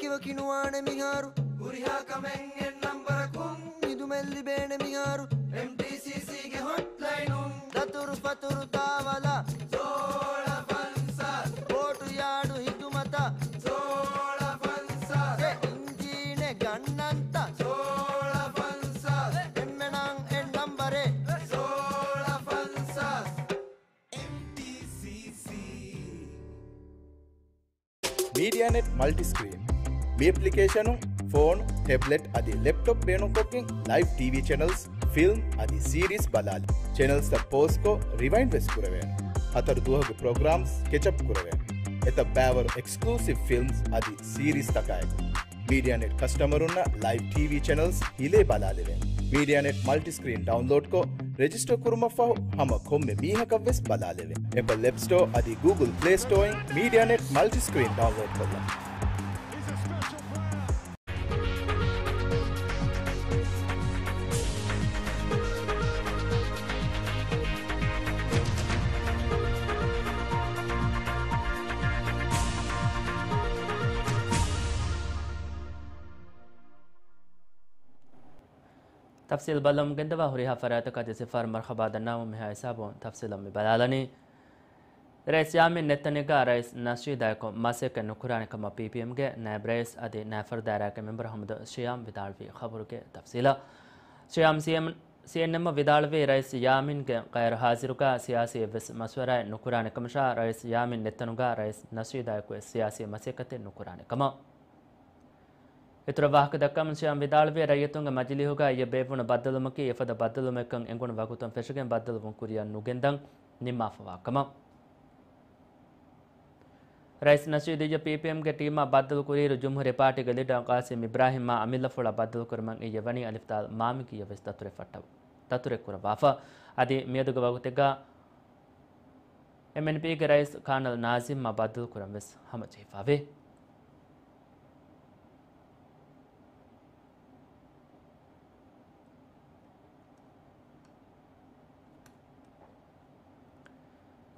އިވަކި ނުވާނެ މިހާރު. ހުރިހާ ކަމެއް އެއް ނަންބަރަކުން. މިދުމެއް ލިބޭނެ މިހާރު. އެމްޑީސީސީގެ ހޮޓްލައިނުން. ދަތުރު ފަތުރު ދާވަލާ. ސޯޅަ ފަންސާސް. ބޯޓު ޔާޑު ހިދުމަތަށް. ސޯޅަ ފަންސާސް. އެ އިންޖީނެއް ގަންނަންތަ. ސޯޅަ ފަންސާސް. އެންމެނަށް އެއް ނަންބަރެއް. ސޯޅަ ފަންސާސް. މީޑިއާނެޓް މަލްޓިސްކްރީން. މި އެޕްލިކޭޝަނުން ފޯނު، ޓެބްލެޓް އަދި ލެޕްޓޮޕް ބޭނުންކޮށްގެން ލައިވް ޓީވީ ޗެނަލްސް، ފިލްމް އަދި ސީރީސް ބަލާލި. ޗެނަލްސްތައް ޕޯޒްކޮށް ރިވައިންޑް ވެސް ކުރެވޭނެ. ހަތަރު ދުވަހުގެ ޕްރޮގްރާމްސް ކެޗަޕް ކުރެވޭނެ. އެތައް ބައިވަރު އެކްސްކްލޫސިވް ފިލްމްސް އަދި ސީރީސްތަކާއެކު. މީޑިއާނެޓް ކަސްޓަމަރުންނަށް ލައިވް ޓީވީ ޗެނަލްސް ހިލޭ ބަލާލެވޭނެ. މީޑިއާނެޓް މަލްޓިސްކްރީން ޑައުންލޯޑްކޮށް، ރެޖިސްޓަރ ކުރުމަށްފަހު ހަމަ ކޮންމެ މީހަކަށްވެސް ބަލާލެވޭ. އެޕަލް އެޕް ސްޓޯ އަދި ގޫގުލް ޕްލޭ ސްޓޯއިން މީޑިއާނެޓް މަލްޓިސްކްރީން ޑައުންލޯޑްކޮށްލަން. ތަފްސީލް ބަލަމުން ގެންދަވާ ހުރިހާ ފަރާތަކަށް ދެސިފަހަރު މަރުޙަބާ ދަންނަވަމުން މިހާ ހިސާބުން ތަފްސީލަށް މި ބަލާލަނީ. ރައީސް ޔާމީން ނެތްތަނެއްގަ ރައީސް ނަޝީދާއެކު މަސައްކަތް ނުކުރާނެ ކަމަށް ޕީޕީއެމްގެ ނައިބް ރައީސް އަދި ނައިފަރު ދާއިރާގެ މެމްބަރު އަޙްމަދު ޝިޔާމް ވިދާޅުވި ޚަބަރުގެ ތަފްސީލަށް. ޝިޔާމް ސީއެމް، ސީއެންއެމްއަށް ވިދާޅުވީ ރައީސް ޔާމީންގެ ޣައިރު ހާޒިރުގަ ސިޔާސީ އެއްވެސް މަޝްވަރާއެއް ނުކުރާނެ ކަމަށާ، ރައީސް ޔާމީން ނެތްތަނުގަ ރައީސް ނަޝީދާއެކު ވެސް ސިޔާސީ މަސައްކަތެއް ނުކުރާނެ ކަމަށް. އިތުރަށް ވާހަކަ ދައްކަމުން ޝިޔާމް ވިދާޅުވީ، ރައްޔިތުންގެ މަޖިލީހުގަ އިއްޔެ ބޭއްވުނު ބައްދަލުވުމަކީ އެފަދަ ބައްދަލުވުމެއްކަން އެނގުނު ވަގުތުން ފެށިގެން ބައްދަލުވުން ކުރިއަށް ނުގެންދަން ނިންމާފަވާ ކަމަށް. ރައީސް ނަޝީދު އިއްޔެ ޕީޕީއެމްގެ ޓީމާ ބައްދަލު ކުރިއިރު، ޖުމްހޫރީ ޕާޓީގެ ލީޑަރ ޤާސިމް އިބްރާހިމްއާ އަމިއްލަފުޅާ ބައްދަލުކުރުމަށް އިއްޔެ ވަނީ އަލިފް ދާލް މާމިކިއަށް ވެސް ދަތުރެއް ފައްޓަ، ދަތުރެއް ކުރައްވާފަ. އަދި މިއަދުގެ ވަގުތެއްގަ އެމްއެންޕީގެ ރައީސް ކާނަލް ނާޒިމްއާ ބައްދަލުކުރަން ވެސް ހަމަޖެހިފަވޭ.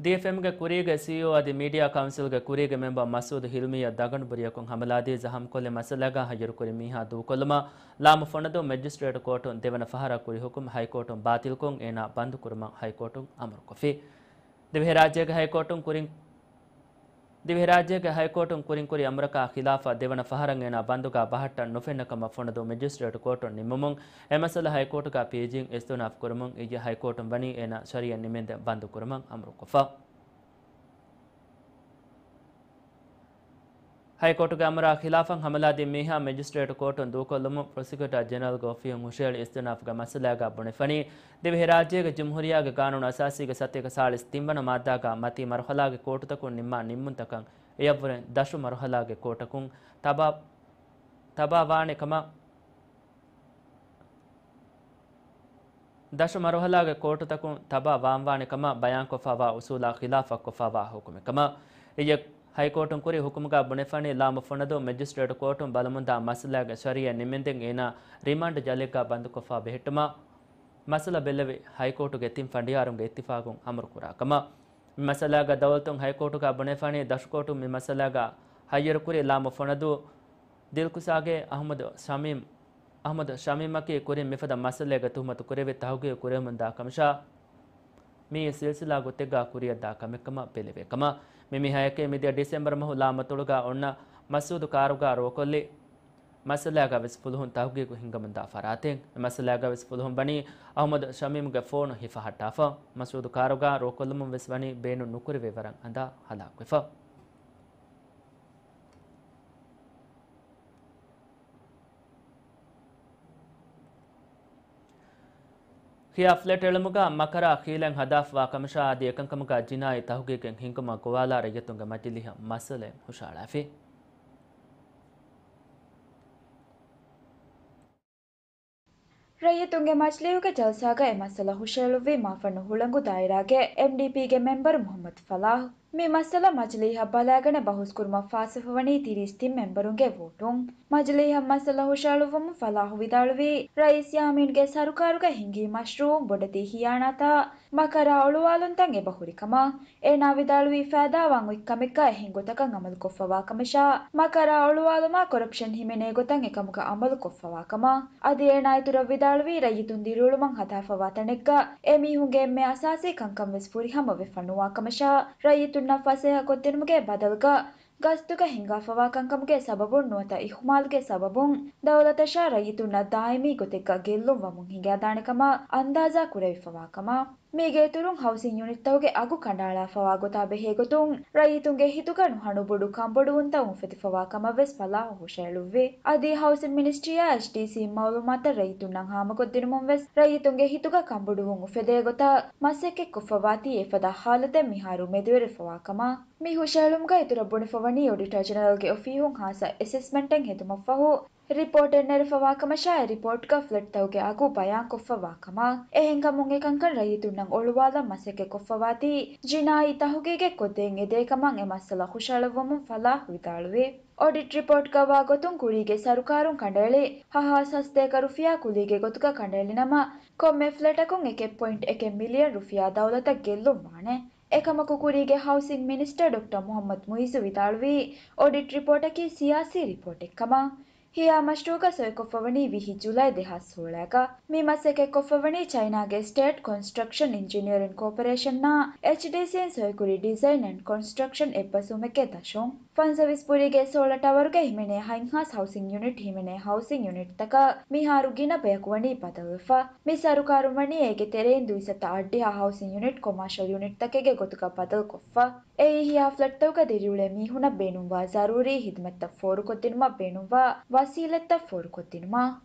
ޑީއެފްއެމްގެ ކުރީގެ ސީއީއޯ އަދި މީޑިއާ ކައުންސިލްގެ ކުރީގެ މެމްބަރ މަސޫދު ހިލްމީއަށް ދަގަނޑު ބުރިޔަކުން ހަމަލާދީ ޒަހަމްކޮށްލި މައްސަލާގަ ހައްޔަރުކުރި މީހާ ދޫކޮށްލުމަށް ލާމު ފޮނަދޫ މެޖިސްޓްރޭޓު ކޯޓުން ދެވަނަ ފަހަރަށް ކުރި ހުކުމް ހައިކޯޓުން ބާތިލްކޮށް އޭނާ ބަންދުކުރުމަށް ހައިކޯޓުން އަމުރުކޮށްފި. ދިވެހިރާއްޖޭގެ ހައިކޯޓުން ކުރިން، ދިވެހިރާއްޖޭގެ ހައިކޯޓުން ކުރިން ކުރި އަމުރަކާ ޚިލާފަށް ދެވަނަ ފަހަރަށް އޭނާ ބަންދުގަ ބަހައްޓަން ނުފެންނަ ކަމަށް ފޮނަދޫ މެޖިސްޓްރޭޓު ކޯޓުން ނިންމުމުން، އެ މައްސަލަ ހައިކޯޓުގަ ޕީޖީން އިސްތިއުނާފް ކުރުމުން އިއްޔެ ހައިކޯޓުން ވަނީ އޭނާ ޝަރީއަތް ނިމެންދެން ބަންދު ކުރުމަށް އަމުރުކޮށްފަ. ހައިކޯޓުގެ އަމުރާ ޚިލާފަށް ހަމަލާދިން މީހާ މެޖިސްޓްރޭޓު ކޯޓުން ދޫކޮށްލުމުން ޕްރޮސިކިއުޓާ ޖެނެރަލްގެ އޮފީހުން ހުށަހެޅި އިސްތިއުނާފްގެ މައްސަލާގަ ބުނެފަނީ، ދިވެހިރާއްޖޭގެ ޖުމްހޫރިއްޔާގެ ގާނޫނު އަސާސީގެ ސަތޭކަ ސާޅީސް ތިންވަނަ މާއްދާގަ މަތީ މަރުހަލާގެ ކޯޓުތަކުން ނިންމާ ނިންމުންތަކަށް އެޔަށްވުރެން ދަށު މަރުހަލާގެ ކޯޓަކުން ތަބާ، ތަބާވާނެ ކަމަށް، ދަށު މަރުހަލާގެ ކޯޓުތަކުން ތަބާ ވާންވާނެ ކަމަށް ބަޔާންކޮށްފައިވާ އުސޫލާ ޚިލާފަށް ކޮށްފައިވާ ހުކުމެއް ކަމަށް އިއްޔެ ހައިކޯޓުން ކުރި ހުކުމުގަ ބުނެފަނީ، ލާމު ފޮނަދޫ މެޖިސްޓްރޭޓު ކޯޓުން ބަލަމުންދާ މައްސަލާގެ ޝަރީއަތް ނިމެންދެން އޭނާ ރިމާންޑް ޖަލެއްގަ ބަންދުކޮށްފަ ބެހެއްޓުމަށް މައްސަލަ ބެއްލެވި ހައިކޯޓުގެ ތިން ފަނޑިޔާރުންގެ އިއްތިފާގުން އަމުރުކުރާ ކަމަށް. މި މައްސަލާގަ ދައުލަތުން ހައިކޯޓުގަ ބުނެފަނީ، ދަށުކޯޓުން މި މައްސަލާގަ ހައްޔަރުކުރި ލާމު ފޮނަދޫ ދިލްކުޝާގެ އަޙްމަދު ޝަމީމް، އަޙްމަދު ޝަމީމަކީ ކުރިން މިފަދަ މައްސަލައެއްގެ ތުހުމަތު ކުރެވި ތަހުގީގު ކުރެވެމުންދާ ކަމަށާ، މިއީ ސިލްސިލާ ގޮތެއްގަ ކުރިއަށްދާ ކަމެއްކަމަށް ބެލެވޭ ކަމަށް. މި މީހާޔަކީ މިދިޔަ ޑިސެމްބަރު މަހު ލާމަތޮޅުގަ އޮންނަ މަސޫދު ކާރުގަ ރޯކޮށްލި މައްސަލާގަ ވެސް ފުލުހުން ތަހުގީގު ހިންގަމުންދާ ފަރާތެއް. މި މައްސަލާގަ ވެސް ފުލުހުން ވަނީ އަޙްމަދު ޝަމީމްގެ ފޯނު ހިފަހައްޓާފަ. މަސޫދު ކާރުގަ ރޯކޮށްލުމުން ވެސް ވަނީ ބޭނުން ނުކުރެވޭ ވަރަށް އަނދާ ހަލާކުވެފަ. ކިޔާ ފްލެޓް އެޅުމުގަ މަކަރާ ޚީލަތް ހަދާފަވާ ކަމަށާ އަދި އެކަންކަމުގަ ޖިނާއީ ތަހުގީގެއް ހިންގުމަށް ގޮވާލާ ރައްޔިތުންގެ މަޖިލީހަށް މައްސަލައެއް ހުށައަޅާފި. ރައްޔިތުންގެ މަޖިލީހުގެ ޖަލްސާގަ އެ މައްސަލަ ހުށައެޅުއްވީ މާފަންނު ހުޅަނގު ދާއިރާގެ އެމްޑީޕީގެ މެމްބަރު މުޙައްމަދު ފަލާޙް. މި މައްސަލަ މަޖިލީހަށް ބަލާގަނެ ބަހުސްކުރުމަށް ފާސްވެފަވަނީ ތިރީސް ތިން މެމްބަރުންގެ ވޯޓުން. މަޖިލީހަށް މައްސަލަ ހުށައެޅުއްވަމުން ފަލާހު ވިދާޅުވީ، ރައީސް ޔާމީންގެ ސަރުކާރުގަ ހިނގި މަޝްރޫއުން ބޮޑެތި ހިޔާނާތާ މަކަރާ އޮޅުވާލުންތައް އެބަހުރި ކަމަށް. އޭނާ ވިދާޅުވީ، ފައިދާވާން އޮތް ކަމެއްގަ އެހެން ގޮތަކަށް އަމަލުކޮށްފަވާ ކަމަށާ، މަކަރާ އޮޅުވާލުމާ ކޮރަޕްޝަން ހިމެނޭ ގޮތަށް އެކަމުގަ އަމަލުކޮށްފަވާ ކަމަށް. އަދި އޭނާ އިތުރަށް ވިދާޅުވީ، ރައްޔިތުން ދިރިއުޅުމަށް ހަދާފަވާ ތަނެއްގަ އެމީހުންގެ އެންމެ އަސާސީ ކަންކަން ވެސް ފުރިހަމަވެފަ ނުވާ ކަމަށާ، ރައްޔިތުންނަށް ފަސޭހަކޮށްދިނުމުގެ ބަދަލުގަ ގަސްތުގަ ހިނގާފަވާ ކަންކަމުގެ ސަބަބުން ނުވަތަ އިހުމާލުގެ ސަބަބުން ދައުލަތަށާ ރައްޔިތުންނަށް ދާއިމީ ގޮތެއްގަ ގެއްލުން ވަމުން ހިނގާދާނެ ކަމަށް އަންދާޒާ ކުރެވިފަވާ ކަމަށް. މީގެ އިތުރުން ހައުސިން ޔުނިޓްތަކުގެ އަގު ކަނޑައަޅާފަވާ ގޮތާ ބެހޭގޮތުން ރައްޔިތުންގެ ހިތުގަ ނުހަނުބޮޑު ކަންބޮޑުވުންތައް އުފެދިފަވާ ކަމަށް ވެސް ފަލާހު ހުށައެޅުއްވި. އަދި ހައުސިން މިނިސްޓްރީއާ އެޗްޑީސީ މައުލޫމާތަށް ރައްޔިތުންނަށް ހާމަކޮށްދިނުމުން ވެސް ރައްޔިތުންގެ ހިތުގަ ކަންބޮޑުވުން އުފެދޭ ގޮތަށް މަސައްކަތްކޮށްފަވާތީ އެފަދަ ހާލަތެއް މިހާރު މެދުވެރިފަވާ ކަމަށް. މި ހުށަހެޅުމުގަ އިތުރަށް ބުނެފަވަނީ އޮޑިޓަރ ޖެނެރަލްގެ އޮފީހުން ހާއްސަ އެސެސްމަންޓެއް ހެދުމަށްފަހު، ރިޕޯޓެއް ނެރެފަވާކަމަށާ، އެ ރިޕޯޓްގަ ފްލެޓްތަކުގެ އަގު ބަޔާންކޮށްފަވާ ކަމަށް. އެހެންކަމުން އެކަންކަން ރައްޔިތުންނަށް އޮޅުވާލަން މަސައްކަތްކޮށްފަވާތީ، ޖިނާއީ ތަހުގީގެއް ކޮށްދޭން އެދޭކަމަށް އެ މައްސަލަ ހުށަހަޅައްވަމުން ފަލާހް ވިދާޅުވި. އޮޑިޓް ރިޕޯޓްގަ ވާ ގޮތުން ކުރީގެ ސަރުކާރުން ކަނޑައެޅި ހަ ހާސް ހަސަތޭކަ ރުފިޔާ ކުލީގެ ގޮތުގަ ކަނޑައެޅިނަމަ، ކޮންމެ ފްލެޓަކުން އެކެއް ޕޮއިންޓް އެކެއް މިލިއަން ރުފިޔާ ދައުލަތަށް ގެއްލުން ވާނެ. އެކަމަކު ކުރީގެ ހައުސިން މިނިސްޓަރ ޑޮކްޓަރ މުހައްމަދު މުއިއްޒު ވިދާޅުވީ، އޮޑިޓް ރިޕޯޓަކީ ސިޔާސީ ރިޕޯޓެއް ކަމަށް. ހިޔާ މަޝްރޫޢުގަ ސޮއިކޮށްފަވަނީ ވިހި ޖުލައި ދެހާސް ސޯޅައިގަ. މި މަސައްކަތްކޮށްފަވަނީ ޗައިނާގެ ސްޓޭޓް ކޮންސްޓްރަކްޝަން އިންޖިނިއަރިން ކޯޕަރޭޝަންއާ އެޗްޑީސީން ސޮއިކުރި ޑިޒައިން އެންޑް ކޮންސްޓްރަކްޝަން އެއްބަސްވުމެއްގެ ދަށުން. ފަންސަވީސް ބުރީގެ ސޯޅަ ޓަވަރުގަ ހިމެނޭ ހަތްހާސް ހައުސިން ޔުނިޓް ހިމެނޭ ހައުސިން ޔުނިޓްތަކަށް މިހާރު ގިނަ ބަޔަކު ވަނީ ބަދަލުވެފަ. މި ސަރުކާރުން ވަނީ އޭގެ ތެރެއިން ދުއިސައްތަ އަށްޑިހަ ހައުސިން ޔުނިޓް ކޮމާޝަލް ޔުނިޓްތަކެއްގެ ގޮތުގަ ބަދަލުކޮށްފަ. އެއީ ހިޔާ ފްލެޓްތަކުގަ ދިރިއުޅޭ މީހުންނަށް ބޭނުންވާ ޒަރޫރީ ހިދުމަތްތައް ފޯރުކޮށްދިނުމަށް ބޭނުންވާ ވަސީލަތްތައް ފޯރުކޮށްދިނުމަށް.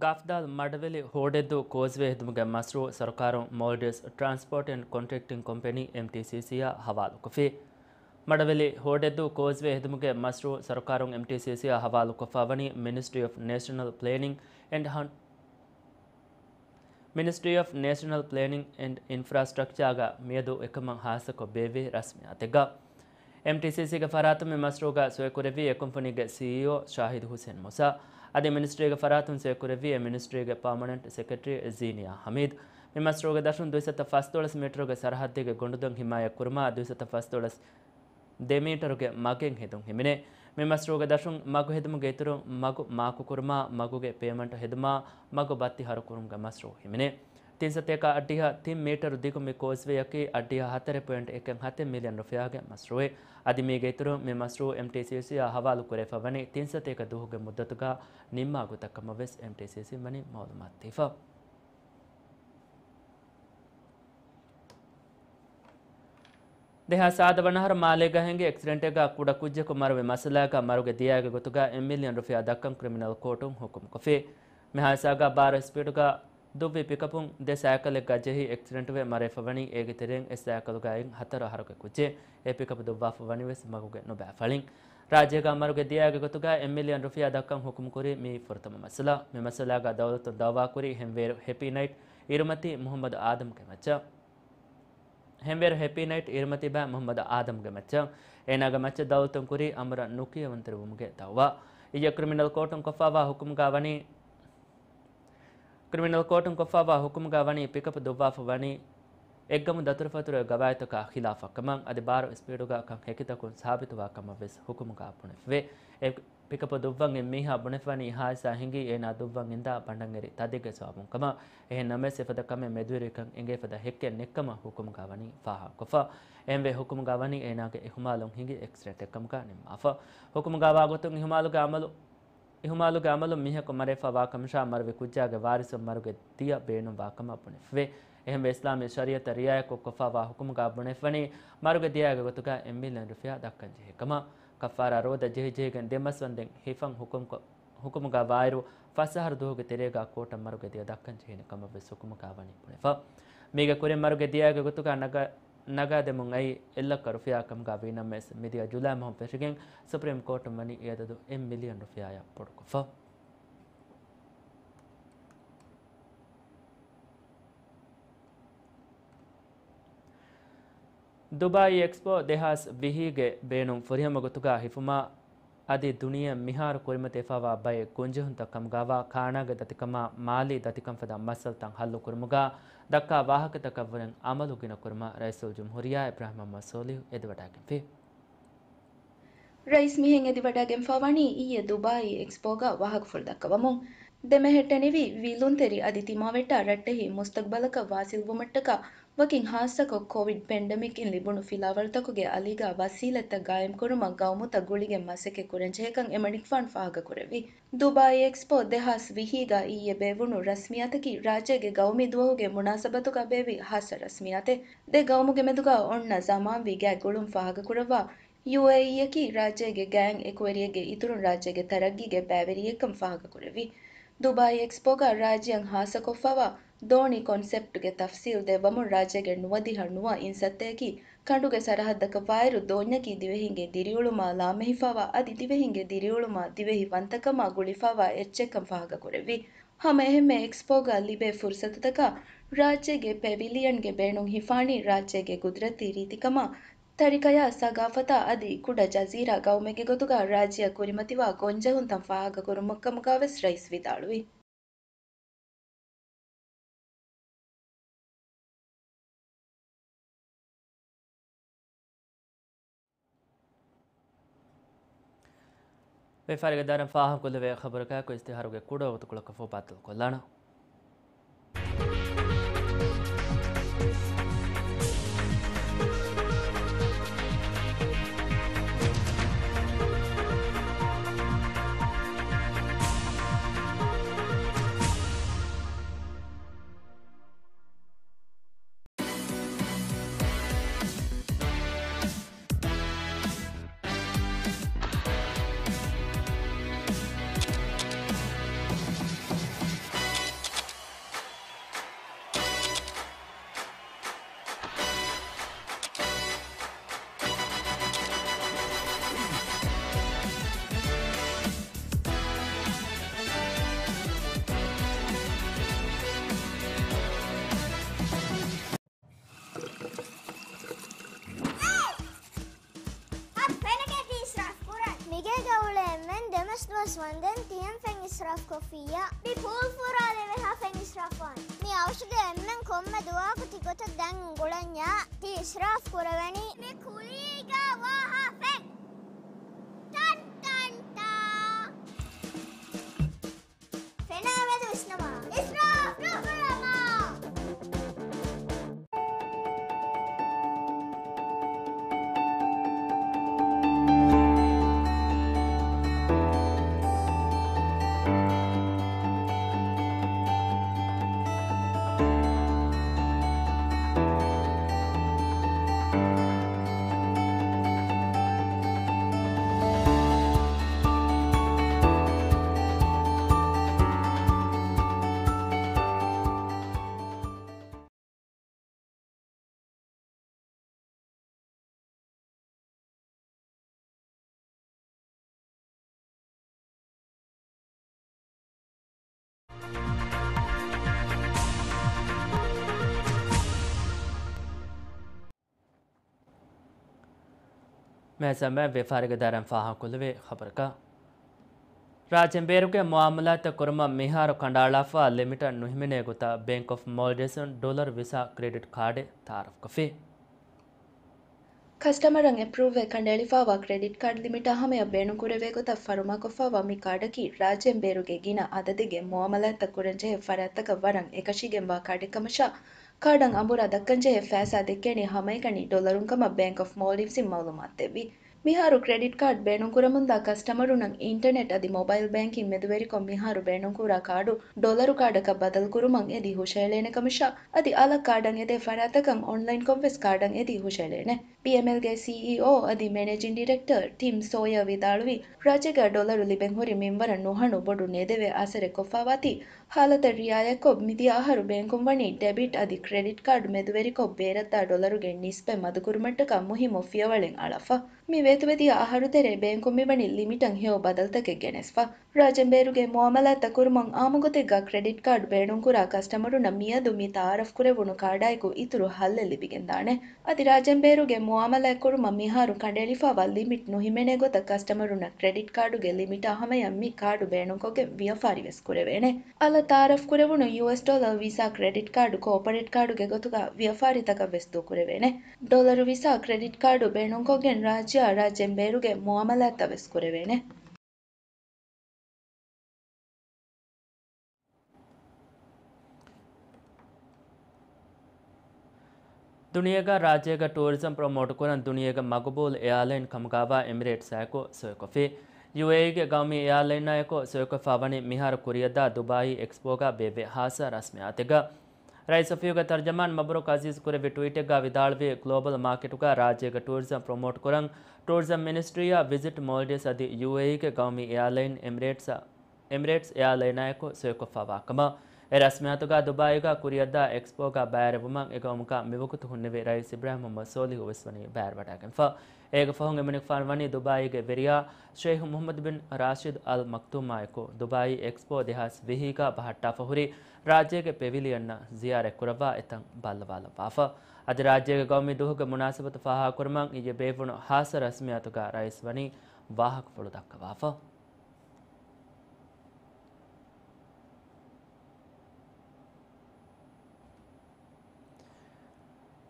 ގަފްދާލް މަޑަވެލި ހޯޑެއްދޫ ކޯސްވޭ ހެދުމުގެ މަޝްރޫއު ސަރުކާރުން މޯލްޑިވްސް ޓްރާންސްޕޯޓް އެންޑް ކޮންޓްރެކްޓިން ކޮމްޕެނީ، އެމްޓީސީސީއާ ހަވާލުކޮށްފި. މަޑަވެލި ހޯޑެއްދޫ ކޯސްވޭ ހެދުމުގެ މަޝްރޫއު ސަރުކާރުން އެމްޓީސީސީއާ ހަވާލުކޮށްފަވަނީ މިނިސްޓްރީ އޮފް ނޭޝަނަލް ޕްލޭނިން އެންޑް ހަން-، މިނިސްޓްރީ އޮފް ނޭޝަނަލް ޕްލޭނިން އެންޑް އިންފްރާސްޓްރަކްޗާގަ މިއަދު އެކަމަށް ހާއްސަކޮށް ބޭއްވި ރަސްމިއްޔާތެއްގަ. އެމްޓީސީސީގެ ފަރާތުން މި މަޝްރޫއުގަ ސޮއިކުރެއްވީ އެ ކުންފުނީގެ ސީއީއޯ ޝާހިދު ހުސެން މޫސާ. އަދި މިނިސްޓްރީގެ ފަރާތުން ސޮއިކުރެއްވީ އެ މިނިސްޓްރީގެ ޕާމަނެންޓް ސެކްރެޓަރީ ޒީނިޔާ ހަމީދު. މި މަޝްރޫއުގެ ދަށުން ދުއިސައްތަ ފަސްދޮޅަސް މީޓަރުގެ ސަރަހައްދެއްގެ ގޮނޑުދޮށް ހިމާޔަތްކުރުމާ، ދުއިސައްތަ ފަސްދޮޅަސް ދެ މީޓަރުގެ މަގެއް ހެދުން ހިމެނޭ. މި މަޝްރޫއުގެ ދަށުން މަގު ހެދުމުގެ އިތުރުން، މަގު މާކުކުރުމާ، މަގުގެ ޕޭމަންޓު ހެދުމާ، މަގު ބައްތި ހަރުކުރުމުގެ މަޝްރޫއު ހިމެނޭ. ތިން ސަތޭކަ އަށްޑިހަ ތިން މީޓަރު ދިގު މި ކޯސްވޭއަކީ އަށްޑިހަ ހަތަރެއް ޕޮއިންޓް އެކެއް ހަތެއް މިލިއަން ރުފިޔާގެ މަޝްރޫއެއް. އަދި މީގެ އިތުރުން މި މަޝްރޫއު އެމްޓީސީސީއާ ހަވާލު ކުރެވިފަ ވަނީ ތިން ސަތޭކަ ދުވަހުގެ މުއްދަތުގަ ނިންމާ ގޮތަށް ކަމަށް ވެސް އެމްޓީސީސީން ވަނީ މައުލޫމާތު ދީފަ. ދެހާސް ސާދަ ވަނަ އަހަރު މާލޭގަ ހިނގި އެކްސިޑެންޓެއްގަ ކުޑަ ކުއްޖަކު މަރުވި މައްސަލާގަ މަރުގެ ދިޔައިގެ ގޮތުގަ އެއް މިލިއަން ރުފިޔާ ދައްކަން ކްރިމިނަލް ކޯޓުން ހުކުމްކޮށްފި. މި ހާދިސާގަ ބާރަ ސްޕީޑުގަ ދުއްވި ޕިކަޕުން ދެ ސައިކަލެއްގަ ޖެހި އެކްސިޑެންޓުވެ މަރައިފަ ވަނީ އޭގެ ތެރެއިން އެއް ސައިކަލުގައި ހަތަރު އަހަރުގެ ކުއްޖެއް. އެ ޕިކަޕް ދުއްވާފަ ވަނީ ވެސް މަގުގެ ނުބައި ފަޅިން. ރާއްޖޭގަ މަރުގެ ދިޔައިގެ ގޮތުގަ އެއް މިލިއަން ރުފިޔާ ދައްކަން ހުކުމް ކުރީ މިއީ ފުރަތަމަ މައްސަލަ. މި މައްސަލާގަ ދައުލަތުން ދައުވާކުރީ ހެންވޭރު ހެޕީ ނައިޓް އިރުމަތީ މުހައްމަދު އާދަމްގެ މައްޗަށް. ހެންވޭރު ހެޕީ ނައިޓް އިރުމަތީ ބައި މުހައްމަދު އާދަމްގެ މައްޗަށް. އޭނާގެ މައްޗަށް ދައުލަތުން ކުރީ އަމުރަށް ނުކިޔަވަންތެރިވުމުގެ ދައުވާ. އިއްޔެ ކްރިމިނަލް ކޯޓުން ކޮށްފަވާ ހުކުމުގަ ވަނީ، ކްރިމިނަލް ކޯޓުން ކޮށްފަވާ ހުކުމުގަ ވަނީ ޕިކަޕް ދުއްވާފަ ވަނީ އެއްގަމު ދަތުރުފަތުރުގެ ގަވާއިދުތަކާ ޚިލާފަށް ކަމަށް. އަދި ބާރު ސްޕީޑުގަ ކަން ހެކިތަކުން ސާބިތުވާ ކަމަށް ވެސް ހުކުމުގަ ބުނެފިވޭ. އެ ޕިކަޕް ދުއްވަން އިން މީހާ ބުނެފަވަނީ ހާދިސާ ހިނގީ އޭނާ ދުއްވަން އިންދާ ބަނޑަށް އެރި ތަދެއްގެ ސަބަބުން ކަމަށް. އެހެން ނަމަވެސް އެފަދަ ކަމެއް މެދުވެރިކަން އެނގޭ ފަދަ ހެއްކެއް ނެއްކަމަށް ހުކުމުގަ ވަނީ ފާހަގަކޮށްފަ. އެހެންވެ ހުކުމުގަ ވަނީ އޭނާގެ އިހުމާލުން ހިނގި އެކްސިޑެންޓެއް ކަމުގަ ނިންމާފަ. ހުކުމުގަ ވާ ގޮތުން އިހުމާލުގެ އަމަލު، އިހުމާލުގެ އަމަލުން މީހަކު މަރެފަ ވާ ކަމަށާ މަރުވި ކުއްޖާގެ ވާރިސުން މަރުގެ ދިޔަ ބޭނުންވާ ކަމަށް ބުނެފިވޭ. އެހެންވެ އިސްލާމީ ޝަރީއަތަށް ރިއާޔަތްކޮށް ކޮށްފަވާ ހުކުމުގަ ބުނެފަވަނީ މަރުގެ ދިޔައިގެ ގޮތުގަ އެއް މިލިއަން ރުފިޔާ ދައްކަން ޖެހޭ ކަމަށް. ކައްފާރާ ރޯދަ ޖެހިޖެހިގެން ދެމަސްވަންދެން ހިފަން ހުކުމްކޮށް، ހުކުމުގަ ވާއިރު ފަސް އަހަރު ދުވަހުގެ ތެރޭގަ ކޯޓަށް މަރުގެ ދިޔަ ދައްކަން ޖެހޭނެ ކަމަށް ވެސް ހުކުމުގަ ވަނީ ބުނެފަ. މީގެ ކުރިން މަރުގެ ދިޔައިގެ ގޮތުގަ ނަގަ، ނަގާދެމުން އައީ އެއް ލައްކަ ރުފިޔާ ކަމުގަ ވީނަމަވެސް، މިދިޔަ ޖުލައި މަހުން ފެށިގެން ސުޕްރީމް ކޯޓުން ވަނީ އެ އަދަދު އެއް މިލިއަން ރުފިޔާއަށް ބޮޑުކޮށްފަ. ދުބާއީ އެކްސްޕޯ ދެހާސް ވިހީގެ ބޭނުން ފުރިހަމަ ގޮތުގަ ހިފުމާ، އަދި ދުނިޔެ މިހާރު ކުރިމަތިވެފަވާ ބައެއް ގޮންޖެހުންތައް ކަމުގައިވާ ކާނާގެ ދަތިކަމާ މާލީ ދަތިކަން ފަދަ މައްސަލަތައް ހައްލު ކުރުމުގަ ދައްކާ ވާހަކަތަކަށްވުރެން އަމަލު ގިނަ ކުރުމަށް ރައީސުލްޖުމްހޫރިއްޔާ އިބްރާހިމް މުޙައްމަދު ސޯލިހު އެދިވަޑައިގެންފި. ރައީސް މިހެން އެދިވަޑައިގެންފާވަނީ އިއްޔެ ދުބާއީ އެކްސްޕޯގަ ވާހަކަފުޅު ދައްކަވަމުން. ދެމެހެއްޓެނިވި ވިލުންތެރި އަދި ތިމާވެއްޓާ ރައްޓެހި މުސްތަގްބަލަކަށް ވާސިލްވުމަށްޓަކާ ވަކިން ހާއްސަކޮށް ކޮވިޑް ޕެންޑެމިކްއިން ލިބުނު ފިލާވަޅުތަކުގެ އަލީގަ ވަސީލަތްތައް ގާއިމްކުރުމަށް ގައުމުތައް ގުޅިގެން މަސައްކަތް ކުރަންޖެހޭކަން އެމަނިކުފާނު ފާހަގަކުރެއްވި. ދުބާއީ އެކްސްޕޯ ދެހާސް ވިހީގަ އިއްޔެ ބޭއްވުނު ރަސްމިއްޔާތަކީ ރާއްޖޭގެ ގައުމީ ދުވަހުގެ މުނާސަބަތުގަ ބޭއްވި ހާއްސަ ރަސްމިއްޔާތެއް. ދެ ގައުމުގެ މެދުގަ އޮންނަ ޒަމާންވީ ގާތް ގުޅުން ފާހަގަކުރައްވާ، ޔޫއޭއީއަކީ ރާއްޖޭގެ ގާތް އެކުވެރިއެއްގެ އިތުރުން ރާއްޖޭގެ ތަރައްގީގެ ބައިވެރިއެއްކަން ފާހަގަކުރެއްވި. ދުބާއީ އެކްސްޕޯގަ ރާއްޖެއަށް ހާއްސަކޮށްފައިވާ ދޯނި ކޮންސެޕްޓްގެ ތަފްސީލް ދެއްވަމުން ރާއްޖޭގެ ނުވަދިހަ ނުވަ އިން ސައްތައަކީ ކަނޑުގެ ސަރަހައްދަކަށް ވާއިރު ދޯންޏަކީ ދިވެހިންގެ ދިރިއުޅުމާ ލާމެހިފައިވާ އަދި ދިވެހިންގެ ދިރިއުޅުމާ ދިވެހި ވަންތަކަމާ ގުޅިފައިވާ އެއްޗެއްކަން ފާހަގަކުރެއްވި. ހަމައެހެންމެ އެކްސްޕޯގަ ލިބޭ ފުރުސަތުތަކާ ރާއްޖޭގެ ޕެވިލިއަންގެ ބޭނުން ހިފާނީ ރާއްޖޭގެ ގުދުރަތީ ރީތިކަމާ، ތަރިކަޔާ ސަގާފަތާ އަދި ކުޑަ ޖަޒީރާ ގައުމެއްގެ ގޮތުގަ ރާއްޖެއަށް ކުރިމަތިވާ ގޮންޖެހުންތައް ފާހަގަކުރުމަށްކަމުގަވެސް ރައީސް ވިދާޅުވި. ވިޔަފާރިގެ ދަރަން ފާހަގަކޮށްލެވޭ ޚަބަރަކާއެކު އިޝްތިހާރުގެ ކުޑަ ވަގުތުކޮޅަކަށްފަހު ބައްދަލުކޮށްލާނަން. އަދި ފެނަކޭ ތި އިސްރާފް ކުރަން. މިގޭގަ އުޅޭ އެންމެން ދެމަސް ދުވަސް ވަންދެން ތިޔަން ފެން އިސްރާފް ކޮށްފިއްޔާ. މި ފޫލް ފުރާލެވޭ ހާ ފެން އިސްރާފް ވާން. މި އަވަށުގެ އެންމެން ކޮންމެ ދުވަހަކު ތި ގޮތަށް ދަން އުނގުޅަންޏާ ތި އިސްރާފް ކުރެވެނީ. މި ކުލީގަ ވާ ހާ ފެން. ޓަން ޓަން ޓާ. ފެނާ މެދު ވިސްނަމާ. އިސްރާފް ނުކުރަމާ. މޭޒާމެ ވިޔަފާރިގެ ދަރަން ފާހަގަކޮށްލެވޭ ޚަބަރަކަށް. ރާއްޖޭން ބޭރުގެ މުއާމަލާތްތައް ކުރުމަށް މިހާރު ކަނޑައަޅާފައި ލިމިޓަށް ނުހިމެނޭ ގޮތަށް ބޭންކް އޮފް މޯލްޑިވްސްއިން ޑޮލަރު ވިސާ ކްރެޑިޓް ކާޑެއް ތައާރަފްކޮށްފި. ކަސްޓަމަރަށް އެޕްރޫވްވެ ކަނޑައެޅިފައިވާ ކްރެޑިޓް ކާޑް ލިމިޓާ ހަމަޔަށް ބޭނުންކުރެވޭ ގޮތަށް ފަރުމާކޮށްފައިވާ މި ކާޑަކީ ރާއްޖޭން ބޭރުގެ ގިނަ އަދަދެއްގެ މުއާމަލާތްތައް ކުރަންޖެހޭ ފަރާތްތަކަށް ވަރަށް އެކަށީގެންވާ ކާޑެއްކަމަށާ، ކާޑަށް އަނބުރާ ދައްކަންޖެހޭ ފައިސާ ދެއްކޭނީ ހަމައެކަނި ޑޮލަރުންކަމަށް ބޭންކް އޮފް މޯލްޑިވްސްއިން މައުލޫމާތުދެއްވި. މިހާރު ކްރެޑިޓް ކާޑް ބޭނުންކުރަމުންދާ ކަސްޓަމަރުންނަށް އިންޓަނެޓް އަދި މޮބައިލް ބޭންކިން މެދުވެރިކޮށް މިހާރު ބޭނުންކުރާ ކާޑު ޑޮލަރު ކާޑަކަށް ބަދަލުކުރުމަށް އެދި ހުށައެޅޭނެ ކަމަށާ، އަދި އަލަށް ކާޑަށް އެދޭ ފަރާތްތަކަށް އޮންލައިންކޮށްވެސް ކާޑަށް އެދި ހުށައެޅޭނެ. ބީއެމްއެލްގެ ސީއީއޯ އަދި މެނޭޖިން ޑިރެކްޓަރ ޓިމް ސޯޔާ ވިދާޅުވީ، ރާއްޖޭގަ ޑޮލަރު ލިބެން ހުރި މިންވަރަށް ނުހަނު ބޮޑު ނޭދެވޭ އަސަރެއް ކޮށްފައިވާތީ، ހާލަތަށް ރިއާޔަތްކޮށް، މިދިޔަ އަހަރު ބޭންކުން ވަނީ ޑެބިޓް އަދި ކްރެޑިޓް ކާޑް މެދުވެރިކޮށް، ބޭރަށްދާ ޑޮލަރުގެ ނިސްބަތް މަދުކުރުމަށްޓަކާ މުހިއްމު ފިޔަވަޅެއް އަޅާފަ. މި ވޭތުވެދިޔަ އަހަރު ތެރޭ ބޭންކުން މިވަނީ ލިމިޓަށް ހެޔޮ ބަދަލުތަކެއް ގެނެސްފަ. ރާއްޖޭން ބޭރުގެ މުއާމަލާތްތައް ކުރުމަށް އާއްމުގޮތެއްގަ ކްރެޑިޓް ކާޑް ބޭނުންކުރާ ކަސްޓަމަރުންނަށް މިއަދު މި ތައާރަފްކުރެވުނު ކާޑާއެކު އިތުރު ހައްލެއް ލިބިގެންދާނެ. އަދި ރާއްޖޭން ބޭރުގެ މުއާމަލާތް ކުރުމަށް މިހާރު ކަނޑައެޅިފައިވާ ލިމިޓް ނުހިމެނޭ ގޮތަށް ކަސްޓަމަރުންނަށް ކްރެޑިޓް ކާޑުގެ ލިމިޓާ ހަމަޔަށް މި ކާޑު ބޭނުންކޮށްގެން ވިޔަފާރިވެސް ކުރެވޭނެ. އަލަށް ތައާރަފްކުރެވުނު ޔޫއެސް ޑޮލަރ ވިސާ ކްރެޑިޓް ކާޑު ކޯޕަރޭޓް ކާޑުގެ ގޮތުގަ ވިޔަފާރިތަކަށް ވެސް ދޫކުރެވޭނެ. ޑޮލަރު ވިސާ ކްރެޑިޓް ކާޑު ބޭނުންކޮށްގެން ރާއްޖެއާ ރާއްޖޭން ބޭރުގެ މުއާމަލާތްތައް ވެސް ކުރެވޭނެ. ދުނިޔޭގަ ރާއްޖޭގަ ޓޫރިޒަމް ޕްރޮމޯޓް ކުރަން ދުނިޔޭގެ މަގުބޫލު އެއާލައިން ކަމުގައިވާ އެމިރޭޓްސާއެކު ސޮއިކޮށްފި. ޔޫއޭއީގެ ގައުމީ އެއާލައިނާއެކު ސޮއިކޮށްފައިވަނީ މިހާރު ކުރިއަށްދާ ދުބާއީ އެކްސްޕޯގަ ބޭއްވި ހާއްސަ ރަސްމިއްޔާތެއްގަ. ރައީސް އޮފީހުގެ ތަރްޖަމާން މަބްރޫކް އަޒީޒް ކުރެއްވި ޓްވީޓެއްގަ ވިދާޅުވީ، ގްލޯބަލް މާކެޓުގަ ރާއްޖޭގެ ޓޫރިޒަމް ޕްރޮމޯޓް ކުރަން ޓޫރިޒަމް މިނިސްޓްރީއާ ވިޒިޓް މޯލްޑިވްސް އަދި ޔޫއޭއީގެ ގައުމީ އެއާލައިން އެމިރޭޓްސް، އެމިރޭޓްސް އެއާލައިނާއެކު ސޮއިކޮށްފައިވާ ކަމަށް. އެ ރަސްމިއްޔާތުގަ ދުބާއީގަ ކުރިއަށްދާ އެކްސްޕޯގަ ބައިވެރިވުމަށް އެގައުމުގަ މިވަގުތު ހުންނެވި ރައީސް އިބްރާހިމް މުހައްމަދު ސޯލިހު ވެސް ވަނީ ބައިވެރިވަޑައިގެންފަ. އޭގެ ފަހުން އެމަނިކުފާނު ވަނީ ދުބާއީގެ ވެރިޔާ ޝެއިޚް މުހައްމަދު ބިން ރާޝިދު އަލް މަކްތޫމާއެކު ދުބާއީ އެކްސްޕޯ ދެހާސް ވިހިގަ ބަހައްޓާފަ ހުރި ރާއްޖޭގެ ޕެވިލިއަންއަށް ޒިޔާރަތްކުރައްވާ އެތަން ބައްލަވާލައްވާފަ. އަދި ރާއްޖޭގެ ގައުމީ ދުވަހުގެ މުނާސަބަތު ފާހަގަކުރުމަށް އިއްޔެ ބޭއްވުނު ހާއްސަ ރަސްމިއްޔާތުގަ ރައީސް ވަނީ ވާހަކަފުޅު ދައްކަވާފަ.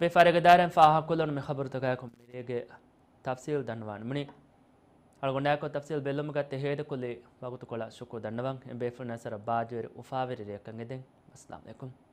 ވިޔަފާރީގެ ދާއިރާއިން ފާހަގަކޮށްލުނު މި ޚަބަރުތަކާއެކު މިރޭގެ ތަފްސީލް ދަންނަވާނަމުން. އަޅުގަނޑާއެކު ތަފްސީލް ބެއްލުމުގަ ތެހޭދަކުލި ވަގުތުކޮޅަށް ޝުކުރު ދަންނަވަން. އެ ބޭފުޅުންނަށް ސަރަ ބާއްޖަވެރި އުފާވެރި ރެއަކަށް އެދެން. އައްސަލާމް އަލައިކުމް.